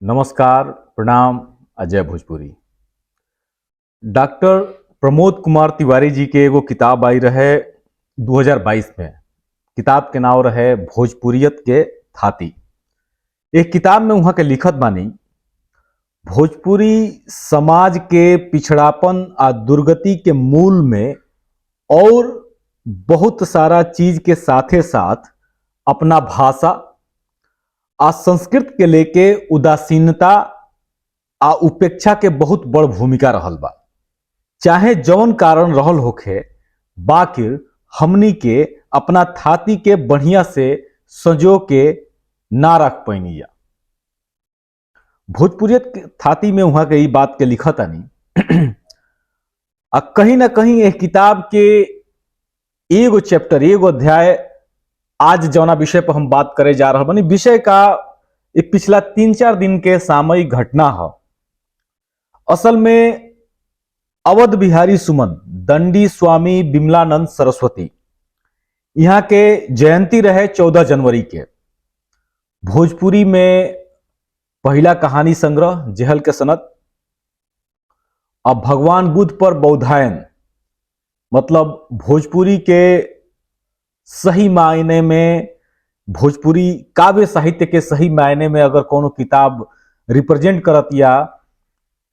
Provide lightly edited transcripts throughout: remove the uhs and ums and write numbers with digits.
नमस्कार, प्रणाम, अजय भोजपुरी। डॉक्टर प्रमोद कुमार तिवारी जी के एगो किताब आई रहे 2022 में। किताब के नाम रहे भोजपुरियत के थाती। एक किताब में वहां के लिखत बानी, भोजपुरी समाज के पिछड़ापन आ दुर्गति के मूल में और बहुत सारा चीज के साथे साथ अपना भाषा आ संस्कृत के लेके उदासीनता आ उपेक्षा के बहुत बड़ भूमिका रहल बा। चाहे जौन कारण रहल होखे, बाकिर हमनी के अपना थाती के बढ़िया से सजो के ना रख पैनी जा। भोजपुरियत के थाती में वहां के ई बात के लिखतानी आ कहीं ना कहीं एक किताब के एगो चैप्टर, एगो अध्याय आज जौना विषय पर हम बात करे जा रहल बानी, विषय का एक पिछला 3-4 दिन के सामयिक घटना है। असल में अवध बिहारी सुमन, दंडी स्वामी विमलानंद सरस्वती, यहाँ के जयंती रहे 14 जनवरी के। भोजपुरी में पहला कहानी संग्रह जेहल के सनत, अब भगवान बुद्ध पर बौद्धायन, मतलब भोजपुरी के सही मायने में, भोजपुरी काव्य साहित्य के सही मायने में अगर कोनो किताब रिप्रेजेंट करतिया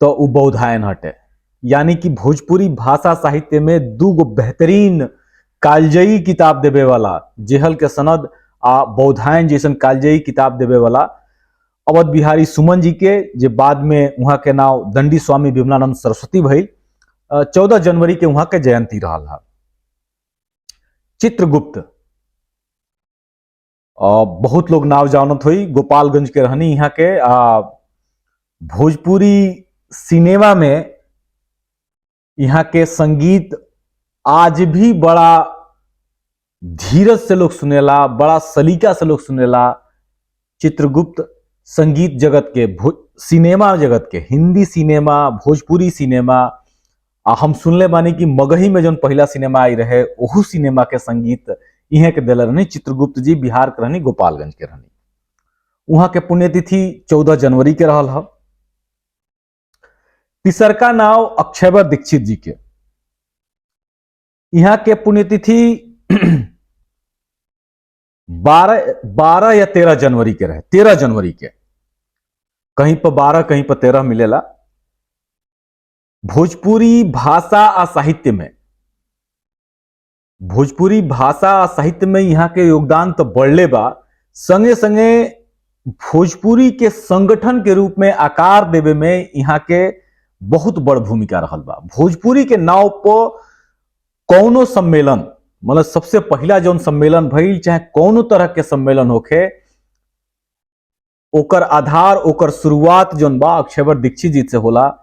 तो उ बौद्धायन हटे। यानी कि भोजपुरी भाषा साहित्य में दू गो बेहतरीन कालजयी किताब देवे वाला जेहल के सनद आ बौद्धायन जैसन कालजयी किताब देवे वाला अवध बिहारी सुमन जी के, जे बाद में वहां के नाव दंडी स्वामी विमलानंद सरस्वती भइल, 14 जनवरी के वहां के जयंती रहल है। चित्रगुप्त, बहुत लोग नाव जानत हुई, गोपालगंज के रहनी यहाँ के। भोजपुरी सिनेमा में यहाँ के संगीत आज भी बड़ा धीरज से लोग सुनेला, बड़ा सलीका से लोग सुनेला। चित्रगुप्त संगीत जगत के, सिनेमा जगत के, हिंदी सिनेमा, भोजपुरी सिनेमा, आ हम सुनले बानी कि मगही में जौन पहला सिनेमा आई रहे ओहू सिनेमा के संगीत इहे के देले रहनी चित्रगुप्त जी। बिहार के रहनी, गोपालगंज के रहनी। वहां के पुण्यतिथि 14 जनवरी के रहल ह। तीसरका नाव अक्षयवर दीक्षित जी के, यहाँ के पुण्यतिथि 12 या 13 जनवरी के रहे, 13 जनवरी के, कहीं पर 12 कहीं पर 13 मिलेला। भोजपुरी भाषा आ साहित्य में, भोजपुरी भाषा आ साहित्य में यहाँ के योगदान तो बढ़ले बा, संगे संगे भोजपुरी के संगठन के रूप में आकार देवे में यहाँ के बहुत बड़ भूमिका रहल बा। भोजपुरी के नाव पर कौनो सम्मेलन, मतलब सबसे पहला जौन सम्मेलन भइल, चाहे कौनो तरह के सम्मेलन होखे, ओकर आधार, ओकर शुरुआत जौन बा अक्षयवर दीक्षित जी से होला।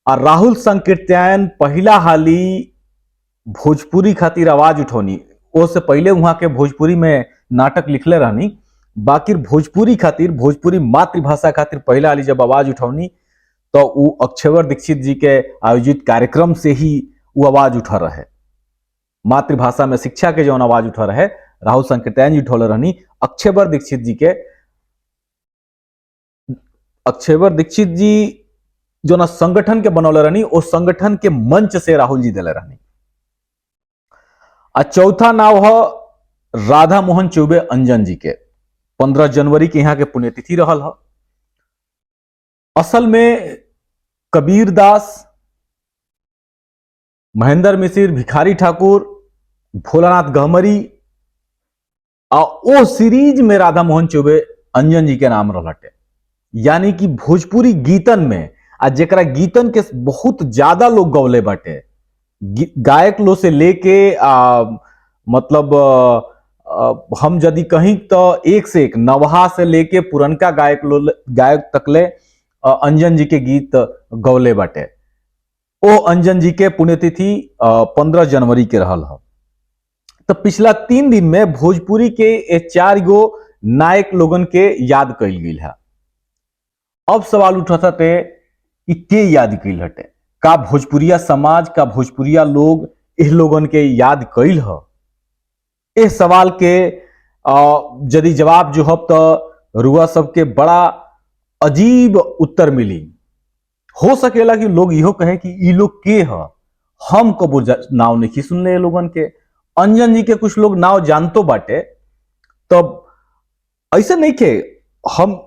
आ राहुल संकीर्त्यायन पहला हाली भोजपुरी खातिर आवाज उठौनी। ओ से पहले वहां के भोजपुरी में नाटक लिखले रहनी, बाकी भोजपुरी खातिर, भोजपुरी मातृभाषा खातिर पहला हाली जब आवाज उठौनी तो उ अक्षयवर दीक्षित जी के आयोजित कार्यक्रम से ही वो आवाज उठा रहे। मातृभाषा में शिक्षा के जौन आवाज उठा रहे, राहुल संकीर्त्यायन जी उठौले रहनी। अक्षयवर दीक्षित जी के, अक्षयवर दीक्षित जी जो ना संगठन के बनौले रहनी, ओ संगठन के मंच से राहुल जी दिले रहनी। आ चौथा नाव है राधा मोहन चौबे अंजन जी के, 15 जनवरी के यहाँ के पुण्यतिथि रहल है। असल में कबीर दास, महेंद्र मिश्र, भिखारी ठाकुर, भोलानाथ गहमरी आ ओ सीरीज में राधा मोहन चौबे अंजन जी के नाम रहलटे। यानी कि भोजपुरी गीतन में, आ जेकरा गीतन के बहुत ज्यादा लोग गौले बाटे, गायक लो से लेके मतलब हम यदि कहीं तो एक से एक नवहा से लेके पुरनका गायक लो, गायक तकले अंजन जी के गीत गौले बाटे। ओ अंजन जी के पुण्यतिथि 15 जनवरी के रहल ह। तो पिछला 3 दिन में भोजपुरी के 4 गो नायक लोगन के याद कइल गेल है। अब सवाल उठता थे कि के याद कइल हटे? का भोजपुरिया समाज, का भोजपुरिया लोग एह लोगन के याद कइल ह? एह सवाल के यदि जवाब जो हब तो रुआ सबके बड़ा अजीब उत्तर मिली। हो सकेला कि लोग इहो कहे कि ई लोग के ह, हम कबो नाव नहीं सुनले लोगन के। अंजन जी के कुछ लोग नाव जानतो बाटे, तब ऐसे नहीं के हम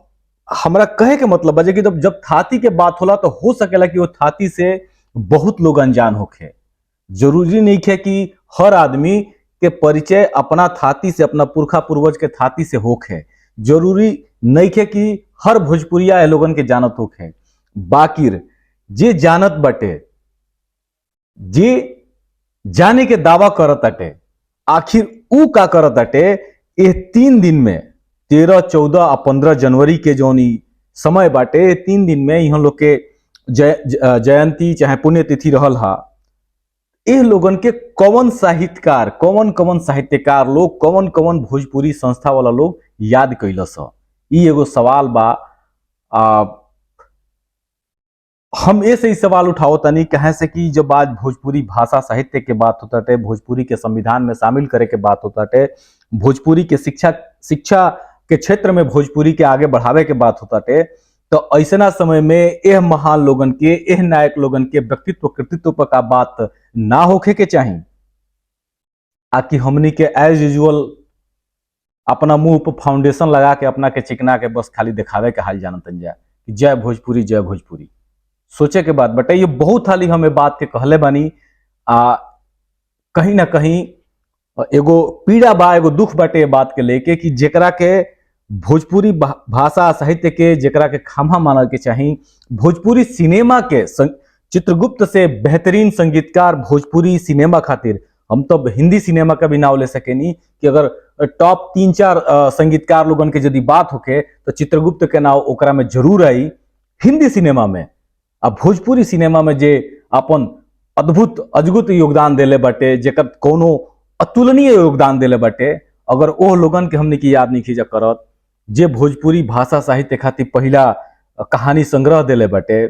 हमरा कहे के मतलब बा कि जब जब थाती के बात होला तो हो सकेला कि वो थाती से बहुत लोग अनजान होखे। जरूरी नहीं है कि हर आदमी के परिचय अपना थाती से, अपना पुरखा पूर्वज के थाती से होखे। जरूरी नहीं है कि हर भोजपुरिया ए लोगन के जानत होखे। बाकिर जे जानत बटे, जे जाने के दावा करत अटे, आखिर ऊ का करत अटे? ये 3 दिन में 13, 14 आ 15 जनवरी के जौन ई समय बाटे, 3 दिन में इहाँ लोग के जयंती चाहे पुण्यतिथि रहल हा, एह लोगन के कौन साहित्यकार, कौन कौन साहित्यकार लोग, कौन कौन भोजपुरी संस्था वाला लोग याद कैलस ह? ई एगो सवाल बा। हम ऐसे ही सवाल उठाओ तनी कहे से कि जब आज भोजपुरी भाषा साहित्य के बात होता टे, भोजपुरी के संविधान में शामिल करे के बात होता टे, भोजपुरी के शिक्षा शिक्षा के क्षेत्र में भोजपुरी के आगे बढ़ावे के बात होता टे, तो ऐसना समय में एह महान लोगन के, एह नायक लोगन के व्यक्तित्व कृतित्व पर का बात ना होखे के चाही? आकि हमनी के एज यूजुअल अपना मुंह पर फाउंडेशन लगा के अपना के चिकना के बस खाली दिखावे के हाल जानतन जा कि जय भोजपुरी, जय भोजपुरी। सोचे के बात बटे। ये बहुत हाली हमें बात के कहले बानी, आ कहीं ना कहीं एगो पीड़ा बा, एगो दुख बाटे ये बात के लेके कि जेकरा के भोजपुरी भाषा साहित्य के जेकरा के खामा मानल के चाही, भोजपुरी सिनेमा के चित्रगुप्त से बेहतरीन संगीतकार भोजपुरी सिनेमा खातिर, हम तो हिंदी सिनेमा का भी नाव ले सकेनी कि अगर टॉप 3-4 संगीतकार लोगन के यदि बात होके तो चित्रगुप्त के नाव ओकरा में जरूर आई हिंदी सिनेमा में। आ भोजपुरी सिनेमा में जे अपन अद्भुत अजगुत योगदान देले बाटे, जेकर कोनो अतुलनीय योगदान देले बाटे, अगर ओह लोगन के हमने की याद नहीं खींचा करत, जे भोजपुरी भाषा साहित्य खातिर पहला कहानी संग्रह देले बाटे,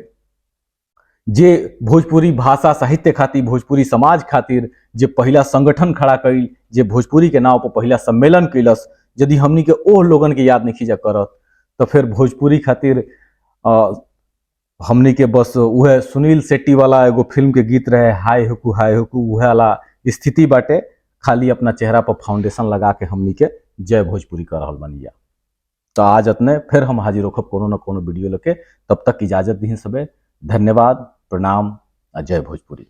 जे भोजपुरी भाषा साहित्य खातिर, भोजपुरी समाज खातिर जे पहला संगठन खड़ा कइल, जे भोजपुरी के नाव पर पहला सम्मेलन कैलस, यदि हमनी के ओह लोगन के याद नहीं खींचा करत तो फिर भोजपुरी खातिर हमनी के बस उहे सुनील शेट्टी वाला एगो फिल्म के गीत रहे हाय हुकू हाय हुकू, उहे वाला स्थिति बाटे। खाली अपना चेहरा पर फाउंडेशन लगा के हमनी के जय भोजपुरी कर रहल बनी जा। तो आज अतने, फिर हम हाजिर होखब कोनो न कोनो वीडियो लेके। तब तक इजाजत दी सबे, धन्यवाद, प्रणाम आ जय भोजपुरी।